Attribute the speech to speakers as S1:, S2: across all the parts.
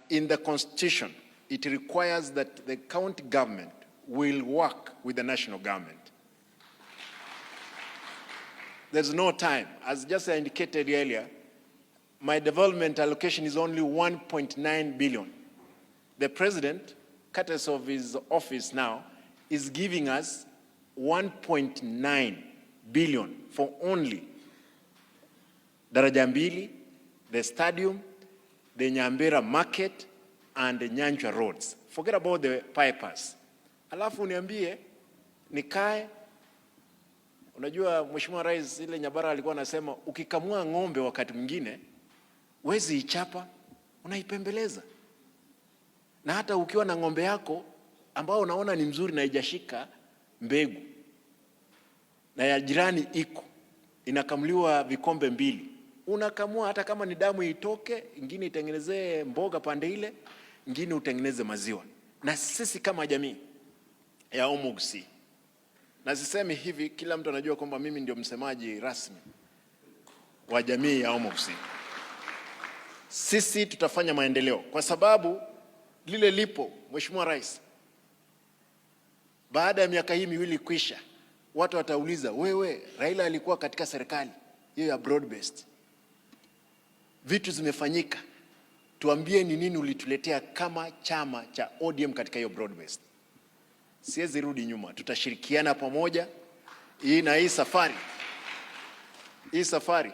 S1: In the constitution, it requires that the county government will work with the national government. There's no time. As just I indicated earlier, my development allocation is only 1.9 billion. The president, courtesy of his office now, is giving us 1.9 billion for only Daraja Mbili, the stadium, the Nyambera market and the Nyanchwa roads. Forget about the bypass. Alafu niambie nikae. Unajua Mheshimiwa Rais, ile Nyabara alikuwa anasema ukikamua ng'ombe wakati mwingine wezi ichapa, unaipembeleza. Na hata ukiwa na ng'ombe yako ambao unaona ni mzuri na haijashika mbegu na ya jirani iko inakamuliwa vikombe mbili, unakamua hata kama ni damu itoke, ingine itengenezee mboga pande ile, ingine utengeneze maziwa. Na sisi kama jamii ya Omogusii, na sisemi hivi, kila mtu anajua kwamba mimi ndio msemaji rasmi wa jamii ya Omogusii. Sisi tutafanya maendeleo kwa sababu lile lipo, Mheshimiwa Rais, baada ya miaka hii miwili kwisha, watu watauliza, wewe Raila alikuwa katika serikali hiyo ya broad based, vitu zimefanyika, tuambie ni nini ulituletea kama chama cha ODM katika hiyo broad based. Siwezi rudi nyuma, tutashirikiana pamoja hii na hii safari, hii safari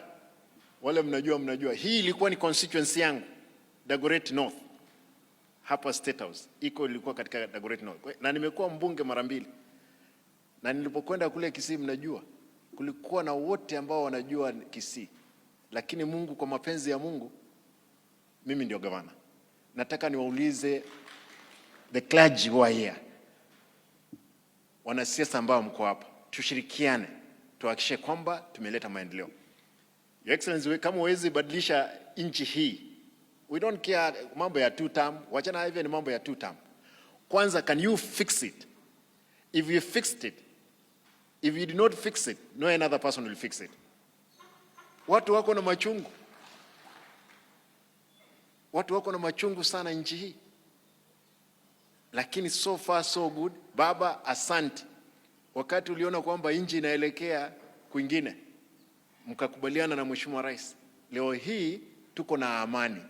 S1: wale mnajua, hii ilikuwa ni constituency yangu Dagoretti North hapa State House iko ilikuwa katika Dagoretti North, na nimekuwa mbunge mara mbili, na nilipokwenda kule Kisii, mnajua kulikuwa na wote ambao wanajua Kisii, lakini Mungu, kwa mapenzi ya Mungu, mimi ndio gavana. Nataka niwaulize the clergy who are here, wanasiasa ambao mko hapa, tushirikiane tuhakikishe kwamba tumeleta maendeleo. Your Excellency, kama huwezi badilisha nchi hii, we don't care mambo ya two term, wachana hivyo, ni mambo ya two term. Kwanza, can you fix it? If you fixed it, if you do not fix it, no another person will fix it. Watu wako na machungu, watu wako na machungu sana nchi hii, lakini so far so good. Baba, asante. Wakati uliona kwamba nchi inaelekea kwingine, mkakubaliana na Mheshimiwa Rais. Leo hii tuko na amani.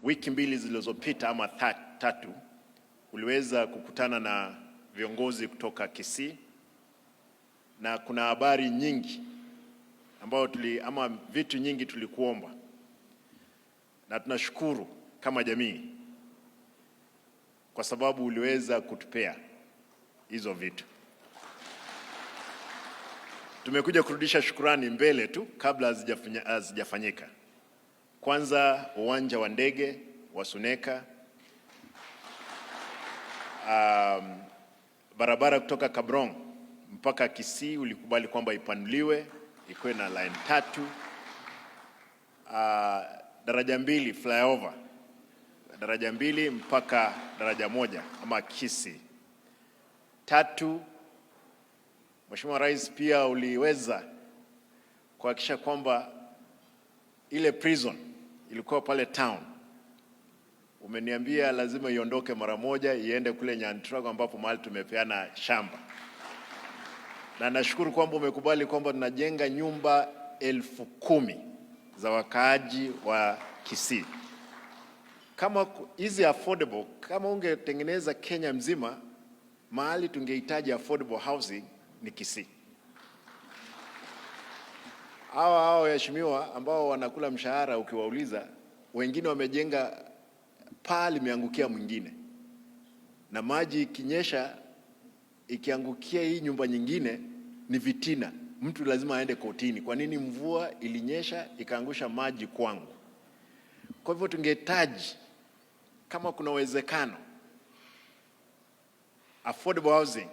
S1: Wiki mbili zilizopita ama tatu, uliweza kukutana na viongozi kutoka Kisii na kuna habari nyingi ambayo tuli, ama vitu nyingi tulikuomba, na tunashukuru kama jamii kwa sababu uliweza kutupea hizo vitu. Tumekuja kurudisha shukurani mbele tu kabla hazijafanyika. Kwanza, uwanja wa ndege wa Suneka, barabara kutoka Kabrong mpaka Kisii ulikubali kwamba ipanuliwe ikuwe na line tatu. Daraja mbili flyover, daraja mbili mpaka daraja moja ama Kisii. Tatu, Mheshimiwa Rais, pia uliweza kuhakikisha kwamba ile prison ilikuwa pale town, umeniambia lazima iondoke mara moja iende kule Nyantrago ambapo mahali tumepeana shamba, na nashukuru kwamba umekubali kwamba tunajenga nyumba 10,000 za wakaaji wa Kisii. Kama hizi affordable, kama ungetengeneza Kenya mzima, mahali tungehitaji affordable housing ni Kisii. Hawa waheshimiwa ambao wanakula mshahara, ukiwauliza, wengine wamejenga paa limeangukia mwingine, na maji ikinyesha ikiangukia hii nyumba nyingine ni vitina, mtu lazima aende kotini. Kwa nini mvua ilinyesha ikaangusha maji kwangu? Kwa hivyo tungehitaji kama kuna uwezekano affordable housing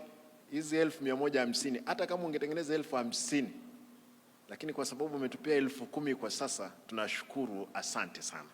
S1: hizi 150,000, hata kama ungetengeneza 50,000, lakini kwa sababu umetupia 10,000 kwa sasa, tunashukuru, asante sana.